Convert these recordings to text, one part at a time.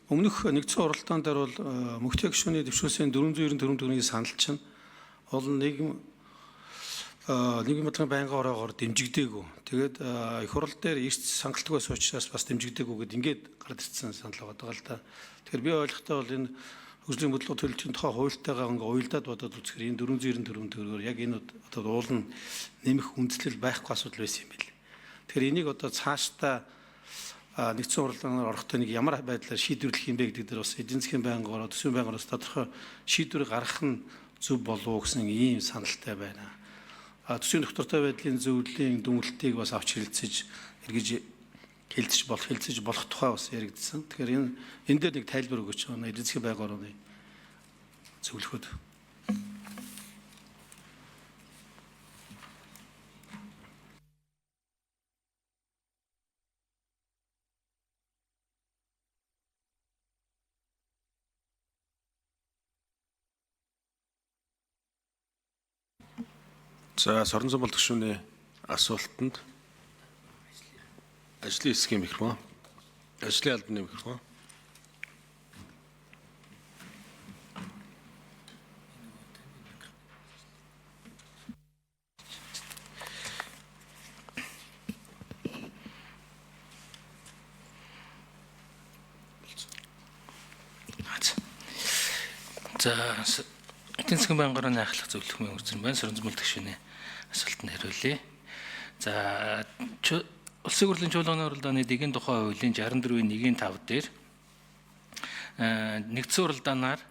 Өмнөх нэгдсэн хуралдаан дээр бол мөхтэй гишүүний дэвшүүлсэн 494 төгрөгийн санал чинь бол нийгэм нийгмийн бодлогын байнгын ороогоор дэмжигдээгүй. Тэгээд их хурал дээр эрт хангалтгүй байсан учраас бас дэмжигдээгүй гэд ингээд гараад ирсэн санал байгаа л да. Тэгэхээр би ойлгохдоо бол энэ хөгжлийн бодлого төлөвлөлийн тухай хуультайгаа ингээ уялдаад бодоод үзэхээр энэ 494 төгрөгөөр яг энэ одоо уулын нэмэх үндэслэл байхгүй асуудал байсан юм билээ. Тэгэхээр энийг одоо цаашдаа нэгдсэн хурлаар орохдоо нэг ямар байдлаар шийдвэрлэх юм бэ гэдэг дээр бас эдийн засгийн байнгын ороо, төсвийн байнгын ороос тодорхой шийдвэр гаргах нь зөв болов уу гэсэн ийм саналтай байна. Төсвийн доктортой байдлын зөвлөлийн дүнэлтийг бас авч хэлцэж эргэж хэлцэж болох тухай бас яригдсан. Тэгэхээр энэ дээр нэг тайлбар өгөөч. Эдийн засгийн байнгын орооны зөвлөхөд. За Соронзон болд гишүүний асуултанд ажлын хэсгийн микрофон, ажлын албаны микрофон. За эдийн засгийн байнгын орооны ахлах зөвлөх мөн үржин байна. Соронзон болд гишүүний асуултанд хариулъя. За Улсын хурлын чуулганы хуралдааны дэгийн тухай хуулийн 64-ийн 1-ийн 5 дээр нэгдсэн хуралдаанаар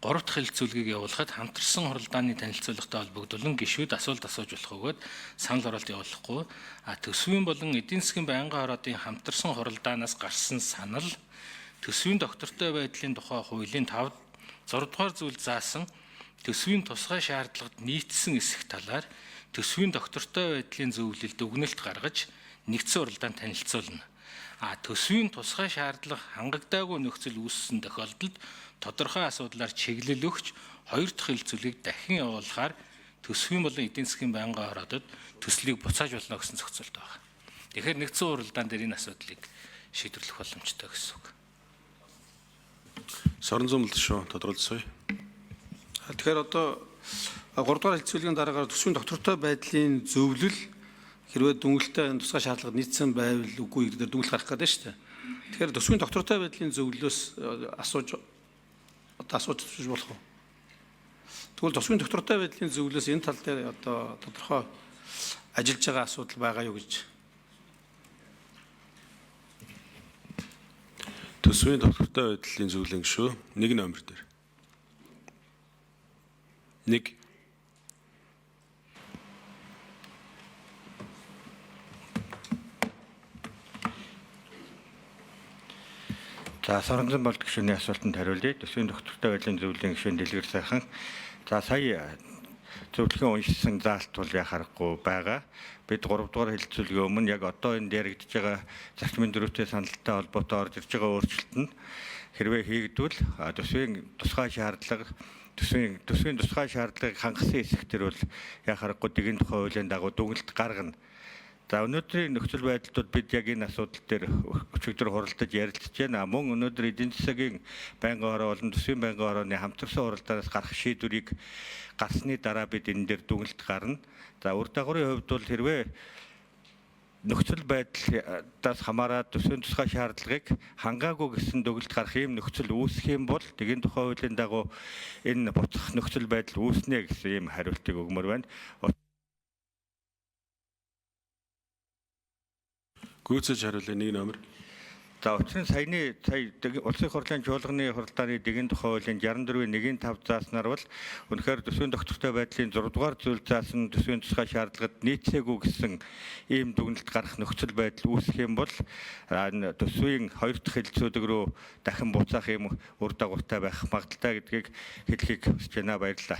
3 дахь хэлэлцүүлгийг явуулахад хамтарсан хуралдааны танилцуулгатай холбогдуулан гишүүд асуулт асууж болох бөгөөд санал хураалт явуулахгүй. Төсвийн болон эдийн засгийн байнгын хороодын хамтарсан хуралдаанаас гарсан санал төсвийн доктортой байдлын тухай хуулийн 5 6 дугаар зүйл заасан төсвийн тусгай шаардлагад нийцсэн эсэх талаар төсвийн доктортой байдлын зөвлөлд өгнөлт гаргаж нэгдсэн хуралдаанд танилцуулна. Төсвийн тусгай шаардлага хангагдаагүй нөхцөл үүссэн тохиолдолд тодорхой асуудлаар чиглэл өгч хоёр дахь хэлэлцүүлгийг дахин явуулахаар төсвийн болон эдийн засгийн байнгын хороодод төслийг буцааж болно гэсэн зохицолт байна. Тэгэхээр нэгдсэн хуралдаан дээр энэ асуудлыг шийдвэрлэх боломжтой гэсэн үг. Соронзон болд гишүүн тодруулсай. Тэгэхээр одоо 3 дугаар хэлэлцүүлгийн дараагаар төсвийн доктортой байдлын зөвлөл хэрвээ дүнэлтээ энэ тусгай шаардлагад нийцсэн байвал үгүй гэдэг дээр дүнэлт гарах гэдэг шүү дээ. Тэгэхээр төсвийн доктортой байдлын зөвлөлөөс асууж одоо асууж болох уу? Тэгвэл төсвийн доктортой байдлын зөвлөлөөс энэ тал дээр одоо тодорхой ажиллаж байгаа асуудал байгаа юу гэж. Төсвийн доктортой байдлын зөвлөлийн гишүүн 1 номер дээр. 1. За Соронзон болд гишүүний асуултанд хариулъя. Төсвийн доктортой байдлын зөвлөлийн гишүүн Дэлгэр сайхан. За сая зөвлөхийн уншсан заалт бол яхаарахгүй байгаа. Бид 3 дугаар хэлэлцүүлгийн өмнө яг одоо энд яригдж байгаа зарчмын дөрөвтэй саналтай холбоотой орж ирж байгаа өөрчлөлт нь хэрвээ хийгдвэл төсвийн тусгай шаардлага төсвийн тусгай шаардлагыг хангасан хэсэг төр бол яхаарахгүй дэгийн тухай хуулийн дагуу дүгнэлт гаргана. За өнөөдрийн нөхцөл байдалд бид яг энэ асуудал дээр өчигдөр хуралдаж ярилцж байна. Мөн өнөөдөр эдийн засгийн байнгын хороо болон төсвийн байнгын хорооны хамтарсан хуралдаанаас гарах шийдвэрийг гарсны дараа бид энэ дээр дүгнэлт гарна. За үр дагаврын хувьд бол хэрвээ нөхцөл байдлаас хамаарат төсвийн тусгай шаардлагыг хангаагүй гэсэн дүгнэлт гарах ийм нөхцөл үүсэх юм бол дэгийн тухай хуулийн дагуу энэ буцах нөхцөл байдал үүснэ гэсэн ийм хариултыг өгмөр байна. Гүйцэж хариулъя 1 номер. За учир нь саяны сая Улсын хурлын чуулганы хуралдааны дэгийн тухай хуулийн 64-ийн 1-ийн 5 зааснаар бол үнэхээр төсвийн доктортой байдлын 6 дугаар зүйл заасан төсвийн тусгай шаардлагад нийцээгүй гэсэн ийм дүгнэлт гарах нөхцөл байдал үүсэх юм бол энэ төсвийн 2 дахь хэлэлцүүлэг рүү дахин буцаах ийм үр дагавартай байх магадaltaй гэдгийг хэлхийг хүсэж байна. Баярлалаа.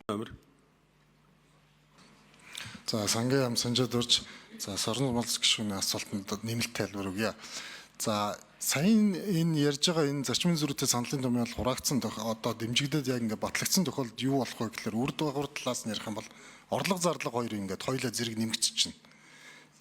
Номер. За сангийн яам санжаад урж за Сорнол Малц гишүүний асуултанд нэмэлт тайлбар өгье. За саяын энэ ярьж байгаа энэ зарчмын зөрүүтэй саналын түмэн бол хураагдсан одоо дэмжигдээд яг ингээд батлагдсан тохиолдолд юу болох вэ гэхээр үр дагавар талаас нь ярих юм бол орлого зарлага хоёр ингээд хоёулаа зэрэг нэмэгдчихнэ.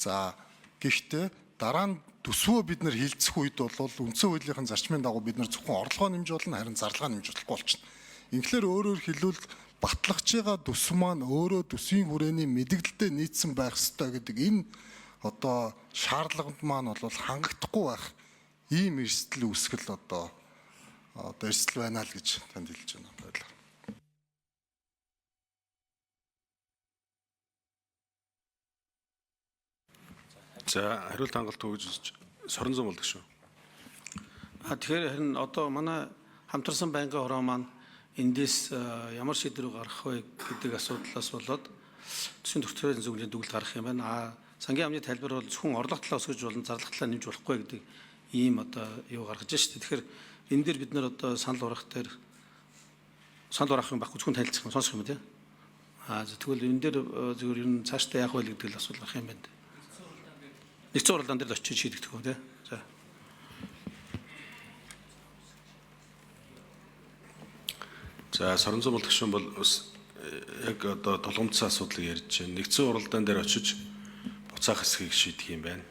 За гэхдээ дараа нь төсвөө бид нар хилцэх үед бол үндсэн хуулийн зарчмын дагуу бид нар зөвхөн орлогоо нэмж болно, харин зарлагаа нэмж болохгүй болчихно. Инхлээр өөрөөр хэлбэл батлахж байгаа төсв маань өөрөө төсвийн хүрээний мэдээлэлтэй нийцсэн байх ёстой гэдэг энэ одоо шаардлаганд маань бол хангагдахгүй байх ийм эрсдэл үүсгэл одоо эрсдэл байна л гэж танд хэлж байна. Баярлалаа. За хариулт хангалт өгж Соронзон болдог шүү. Тэгэхээр харин одоо манай хамтарсан байнгын хороо маань эндээс ямар шийдвэр гаргах вэ гэдэг асуудлаас болоод төсвийн төгтөрийн зөвлөлийн дүгнэлт гаргах юм байна. А сангийн амны тайлбар бол зөвхөн орлого талаа өсгөж болон зарлах талаа нэмж болохгүй гэдэг ийм одоо юу гаргаж шээ. Тэгэхээр энэ дээр бид нар одоо санал хураах дээр санал хураах юм байхгүй, зөвхөн танилцах юм, сонсох юм тий. А тэгвэл энэ дээр зөвхөн ер нь цаашдаа яах вэ гэдэг л асуудал гарах юм байна. Нэгдсэн хуралдаан дээр л очиж шийдэгдэх үү тий. За. За Соронзон болдог гишүүн бол бас яг одоо тулгамдсан асуудлыг ярьж байна. Нэгдсэн хуралдаан дээр очиж буцаах хэсгийг шийдэх юм байна.